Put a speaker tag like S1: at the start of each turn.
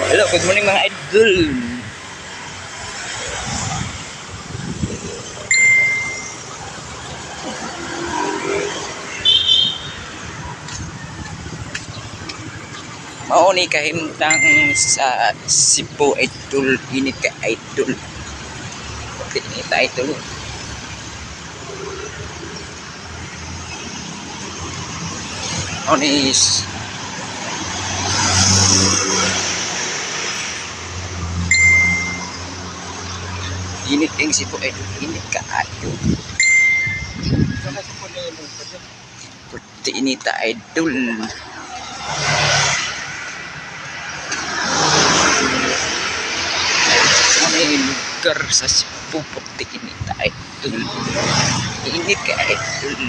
S1: Hello, good morning, mga idol. Mao ni kahimtang sa Cebu, idol. Init ka, idol. Init, idol. Mao ni init ang Cebu, idol. Init kaayo. Puti inita, idol. Mao ni lugar sa Cebu, puti inita, idol. Init ka, idol.